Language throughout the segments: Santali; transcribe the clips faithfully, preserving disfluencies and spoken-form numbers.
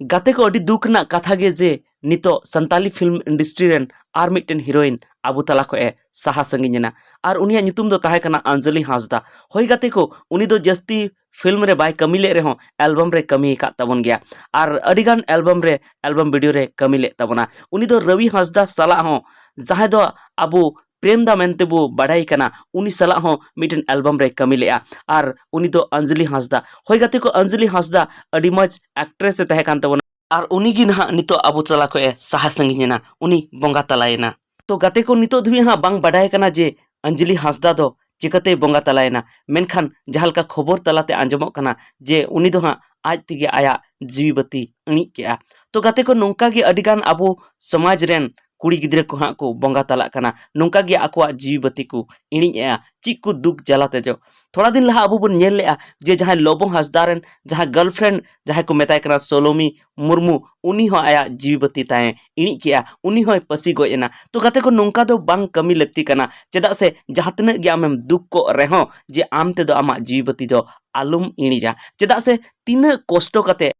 ᱜᱟᱛᱮ ᱠᱚ, ᱟᱹᱰᱤ ᱫᱩᱠ ᱨᱮᱱᱟᱜ ᱠᱟᱛᱷᱟ ᱜᱮ ᱡᱮ ᱱᱤᱛᱚᱜ ᱥᱟᱱᱛᱟᱞᱤ ᱯᱷᱤᱞᱢ ᱤᱱᱰᱟᱥᱴᱨᱤ ᱨᱮᱱ ᱟᱨ ᱢᱤᱫᱴᱮᱱ ᱦᱤᱨᱳᱭᱤᱱ ᱟᱵᱚ ᱛᱟᱞᱟ ᱠᱷᱚᱱ ᱮ ᱥᱟᱦᱟ ᱥᱟᱺᱜᱤᱧ ᱮᱱᱟ, ᱟᱨ ᱩᱱᱤᱭᱟᱜ ᱧᱩᱛᱩᱢ ᱫᱚ ᱛᱟᱦᱮᱸ ᱠᱟᱱᱟ ᱟᱧᱡᱚᱞᱤ ᱦᱟᱸᱥᱫᱟ᱾ ᱦᱳᱭ ᱜᱟᱛᱮ ᱠᱚ, ᱩᱱᱤ ᱫᱚ ᱡᱟᱹᱥᱛᱤ ᱯᱷᱤᱞᱢ ᱨᱮ ᱵᱟᱭ ᱠᱟᱹᱢᱤ ᱞᱮᱫ ᱨᱮᱦᱚᱸ ᱮᱞᱵᱟᱢ ᱨᱮ ᱠᱟᱹᱢᱤ ᱟᱠᱟᱫ ᱛᱟᱵᱚᱱ ᱜᱮᱭᱟ, ᱟᱨ ᱟᱹᱰᱤᱜᱟᱱ ᱮᱞᱵᱟᱢ ᱨᱮ, ᱮᱞᱵᱟᱢ ᱵᱷᱤᱰᱤᱭᱳ ᱨᱮ ᱠᱟᱹᱢᱤ ᱞᱮᱫ ᱛᱟᱵᱚᱱᱟ᱾ ᱩᱱᱤ ᱫᱚ ᱨᱚᱵᱤ ᱦᱟᱸᱥᱫᱟ ᱥᱟᱞᱟᱜ ᱦᱚᱸ, ᱡᱟᱦᱟᱸᱭ ᱫᱚ ᱟᱵᱚ ᱯᱨᱮᱢ ᱫᱟ ᱢᱮᱱᱛᱮ ᱵᱚ ᱵᱟᱰᱟᱭ ᱠᱟᱱᱟ, ᱩᱱᱤ ᱥᱟᱞᱟᱜ ᱦᱚᱸ ᱢᱤᱫᱴᱮᱱ ᱮᱞᱵᱟᱢ ᱨᱮ ᱠᱟᱹᱢᱤ ᱞᱮᱫᱼᱟ᱾ ᱟᱨ ᱩᱱᱤ ᱫᱚ ᱟᱧᱡᱚᱞᱤ ᱦᱟᱸᱥᱫᱟ᱾ ᱦᱳᱭ ᱜᱟᱛᱮ ᱠᱚ, ᱟᱧᱡᱚᱞᱤ ᱦᱟᱸᱥᱫᱟ ᱟᱹᱰᱤ ᱢᱚᱡᱽ ᱮᱠᱴᱨᱮᱥ ᱮ ᱛᱟᱦᱮᱸ ᱠᱟᱱ ᱛᱟᱵᱚᱱᱟ, ᱟᱨ ᱩᱱᱤ ᱜᱮ ᱱᱟᱦᱟᱜ ᱱᱤᱛᱚᱜ ᱟᱵᱚ ᱛᱟᱞᱟ ᱠᱷᱚᱱ ᱮ ᱥᱟᱦᱟ ᱥᱟᱺᱜᱤᱧ ᱮᱱᱟ, ᱩᱱᱤ ᱵᱚᱸᱜᱟ ᱛᱟᱞᱟᱭᱮᱱᱟ᱾ ᱛᱚ ᱜᱟᱛᱮ ᱠᱚ, ᱱᱤᱛᱚᱜ ᱫᱷᱟᱹᱵᱤᱡ ᱦᱟᱸᱜ ᱵᱟᱝ ᱵᱟᱰᱟᱭ ᱠᱟᱱᱟ ᱡᱮ ᱟᱧᱡᱚᱞᱤ ᱦᱟᱸᱥᱫᱟ ᱫᱚ ᱪᱤᱠᱟᱹᱛᱮᱭ ᱵᱚᱸᱜᱟ ᱛᱟᱞᱟᱭᱮᱱᱟ, ᱢᱮᱱᱠᱷᱟᱱ ᱡᱟᱦᱟᱸ ᱞᱮᱠᱟ ᱠᱷᱚᱵᱚᱨ ᱛᱟᱞᱟᱛᱮ ᱟᱸᱡᱚᱢᱚᱜ ᱠᱟᱱᱟ ᱡᱮ ᱩᱱᱤ ᱫᱚ ᱦᱟᱸᱜ ᱟᱡ ᱛᱮᱜᱮ ᱟᱭᱟᱜ ᱡᱤᱣᱤ ᱵᱟᱹᱛᱤ ᱤᱬᱤᱡ ᱠᱮᱜᱼᱟ᱾ ᱛᱚ ᱜᱟᱛᱮ ᱠᱚ, ᱱᱚᱝᱠᱟ ᱜᱮ ᱟᱹᱰᱤᱜᱟᱱ ᱟᱵᱚ ᱥᱚᱢᱟᱡᱽ ᱨᱮᱱ ᱠᱩᱲᱤ ᱜᱤᱫᱽᱨᱟᱹ ᱠᱚ ᱦᱟᱸᱜ ᱠᱚ ᱵᱚᱸᱜᱟ ᱛᱟᱞᱟᱜ ᱠᱟᱱᱟ, ᱱᱚᱝᱠᱟ ᱜᱮ ᱟᱠᱚᱣᱟᱜ ᱡᱤᱣᱤ ᱵᱟᱹᱛᱤ ᱠᱚ ᱤᱬᱤᱡ ᱮᱜᱼᱟ᱾ ᱪᱮᱫ ᱠᱚ ᱫᱩᱠ ᱡᱟᱞᱟ ᱛᱮᱡᱚ᱾ ᱛᱷᱚᱲᱟ ᱫᱤᱱ ᱞᱟᱦᱟ ᱟᱵᱚ ᱵᱚᱱ ᱧᱮᱞ ᱞᱮᱜᱼᱟ ᱡᱮ ᱡᱟᱦᱟᱸᱭ ᱞᱚᱵᱚ ᱦᱟᱸᱥᱫᱟ ᱨᱮᱱ ᱡᱟᱦᱟᱸ ᱜᱟᱨᱞᱯᱷᱨᱮᱱᱰ ᱡᱟᱦᱟᱸᱭ ᱠᱚ ᱢᱮᱛᱟᱭ ᱠᱟᱱᱟ ᱥᱳᱞᱳᱢᱤ ᱢᱩᱨᱢᱩ, ᱩᱱᱤ ᱦᱚᱸ ᱟᱭᱟᱜ ᱡᱤᱣᱤ ᱵᱟᱹᱛᱤ ᱛᱟᱭ ᱤᱬᱤᱡ ᱠᱮᱜᱼᱟ, ᱩᱱᱤ ᱦᱚᱸᱭ ᱯᱟᱹᱥᱤ ᱜᱚᱡ ᱮᱱᱟ᱾ ᱛᱚ ᱜᱟᱛᱮ ᱠᱚ, ᱱᱚᱝᱠᱟ ᱫᱚ ᱵᱟᱝ ᱠᱟᱹᱢᱤ ᱞᱟᱹᱠᱛᱤ ᱠᱟᱱᱟ᱾ ᱪᱮᱫᱟᱜ ᱥᱮ ᱡᱟᱦᱟᱸ ᱛᱤᱱᱟᱹᱜ ᱜᱮ ᱟᱢᱮᱢ ᱫᱩᱠ ᱠᱚᱜ ᱨᱮᱦᱚᱸ, ᱡᱮ ᱟᱢ ᱛᱮᱫᱚ ᱟᱢᱟᱜ ᱡᱤᱣᱤ ᱵᱟᱹᱛᱤ ᱫᱚ ᱟᱞᱚᱢ ᱤᱬᱤᱡᱟ᱾ ᱪᱮᱫᱟᱜ ᱥᱮ ᱛᱤᱱᱟᱹᱜ ᱠᱚᱥᱴᱚ ᱠᱟᱛᱮ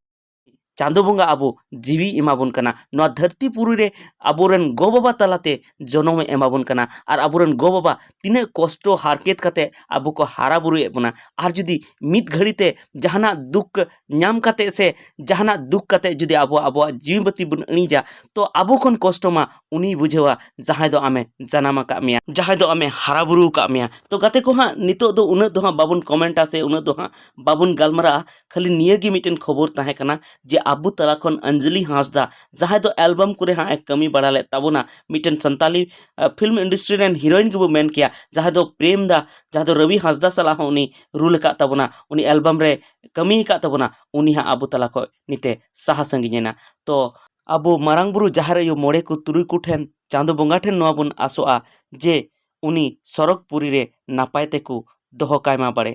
ᱪᱟᱸᱫᱚ ᱵᱚᱸᱜᱟ ᱟᱵᱚ ᱡᱤᱣᱤ ᱮᱢᱟ ᱵᱚᱱ ᱠᱟᱱᱟ, ᱱᱚᱣᱟ ᱫᱷᱟᱹᱨᱛᱤ ᱯᱩᱨᱤ ᱨᱮ ᱟᱵᱚᱨᱮᱱ ᱜᱚ ᱵᱟᱵᱟ ᱛᱟᱞᱟᱛᱮ ᱡᱚᱱᱚᱢ ᱮ ᱮᱢᱟ ᱵᱚᱱ ᱠᱟᱱᱟ, ᱟᱨ ᱟᱵᱚᱨᱮᱱ ᱜᱚ ᱵᱟᱵᱟ ᱛᱤᱱᱟᱹᱜ ᱠᱚᱥᱴᱚ ᱦᱟᱨᱠᱮᱛ ᱠᱟᱛᱮ ᱟᱵᱚ ᱠᱚ ᱦᱟᱨᱟ ᱵᱩᱨᱩᱭᱮᱫ ᱵᱚᱱᱟ, ᱟᱨ ᱡᱩᱫᱤ ᱢᱤᱫ ᱜᱷᱟᱹᱲᱤ ᱛᱮ ᱡᱟᱦᱟᱱᱟᱜ ᱫᱩᱠ ᱧᱟᱢ ᱠᱟᱛᱮ ᱥᱮ ᱡᱟᱦᱟᱱᱟᱜ ᱫᱩᱠ ᱠᱟᱛᱮ ᱡᱩᱫᱤ ᱟᱵᱚ ᱟᱵᱚᱣᱟᱜ ᱡᱤᱣᱤ ᱵᱟᱹᱛᱤ ᱵᱚᱱ ᱤᱬᱤᱡᱟ, ᱛᱚ ᱟᱵᱚ ᱠᱷᱚᱱ ᱠᱚᱥᱴᱚ ᱢᱟ ᱩᱱᱤᱭ ᱵᱩᱡᱷᱟᱹᱣᱟ, ᱡᱟᱦᱟᱸᱭ ᱫᱚ ᱟᱢᱮ ᱡᱟᱱᱟᱢ ᱟᱠᱟᱫ ᱢᱮᱭᱟ, ᱡᱟᱦᱟᱸᱭ ᱫᱚ ᱟᱢᱮ ᱦᱟᱨᱟ ᱵᱩᱨᱩ ᱟᱠᱟᱫ ᱢᱮᱭᱟ᱾ ᱛᱚ ᱜᱟᱛᱮ ᱠᱚ ᱦᱟᱸᱜ, ᱱᱤᱛᱚᱜ ᱫᱚ ᱩᱱᱟᱹᱜ ᱫᱚ ᱦᱟᱸᱜ ᱵᱟᱵᱚᱱ ᱠᱚᱢᱮᱱᱴᱟ ᱥᱮ ᱩᱱᱟᱹᱜ ᱫᱚ ᱦᱟᱸᱜ ᱵᱟᱵᱚᱱ ᱜᱟᱞᱢᱟᱨᱟᱜᱼᱟ᱾ ᱠᱷᱟᱹᱞᱤ ᱱᱤᱭᱟᱹ ᱜᱮ ᱢᱤᱫᱴᱮᱱ ᱠᱷᱚᱵᱚᱨ ᱛᱟᱦᱮᱸ ᱠᱟᱱᱟ ᱡᱮ ᱟᱵᱚ ᱛᱟᱞᱟ ᱠᱷᱚᱱ ᱟᱧᱡᱚᱞᱤ ᱦᱟᱸᱥᱫᱟ, ᱡᱟᱦᱟᱸᱭ ᱫᱚ ᱮᱞᱵᱟᱢ ᱠᱚᱨᱮ ᱦᱟᱸᱜ ᱮ ᱠᱟᱹᱢᱤ ᱵᱟᱲᱟ ᱞᱮᱫ ᱛᱟᱵᱚᱱᱟ, ᱢᱤᱫᱴᱮᱱ ᱥᱟᱱᱛᱟᱞᱤ, ᱟ, ᱯᱷᱤᱞᱢ ᱤᱱᱰᱟᱥᱴᱨᱤ ᱨᱮᱱ ᱦᱤᱨᱳᱭᱤᱱ ᱜᱮᱵᱚ ᱢᱮᱱ ᱠᱮᱭᱟ, ᱡᱟᱦᱟᱸᱭ ᱫᱚ ᱯᱨᱮᱢ ᱫᱟ, ᱡᱟᱦᱟᱸᱭ ᱫᱚ ᱨᱚᱵᱤ ᱦᱟᱸᱥᱫᱟ ᱥᱟᱞᱟᱜ ᱦᱚᱸ ᱩᱱᱤ ᱨᱩᱞ ᱟᱠᱟᱫ ᱛᱟᱵᱚᱱᱟ, ᱩᱱᱤ ᱮᱞᱵᱟᱢ ᱨᱮ ᱠᱟᱹᱢᱤ ᱟᱠᱟᱫ ᱛᱟᱵᱚᱱᱟ, ᱩᱱᱤ ᱦᱟᱸᱜ ᱟᱵᱚ ᱛᱟᱞᱟ ᱠᱷᱚᱱ ᱱᱤᱛᱮ ᱥᱟᱦᱟ ᱥᱟᱺᱜᱤᱧ ᱮᱱᱟ᱾ ᱛᱚ ᱟᱵᱚ ᱢᱟᱨᱟᱝ ᱵᱩᱨᱩ, ᱡᱟᱦᱮᱨ ᱟᱭᱳ, ᱢᱚᱬᱮ ᱠᱚ ᱛᱩᱨᱩᱭ ᱠᱚᱴᱷᱮᱱ, ᱪᱟᱸᱫᱚ ᱵᱚᱸᱜᱟ ᱴᱷᱮᱱ ᱱᱚᱣᱟ ᱵᱚᱱ ᱟᱥᱚᱜᱼᱟ ᱡᱮ ᱩᱱᱤ ᱥᱚᱨᱚᱜᱽ ᱯᱩᱨᱤ ᱨᱮ ᱱᱟᱯᱟᱭ ᱛᱮᱠᱚ ᱫᱚᱦᱚ ᱠᱟᱭ ᱢᱟ ᱵᱟᱲᱮ᱾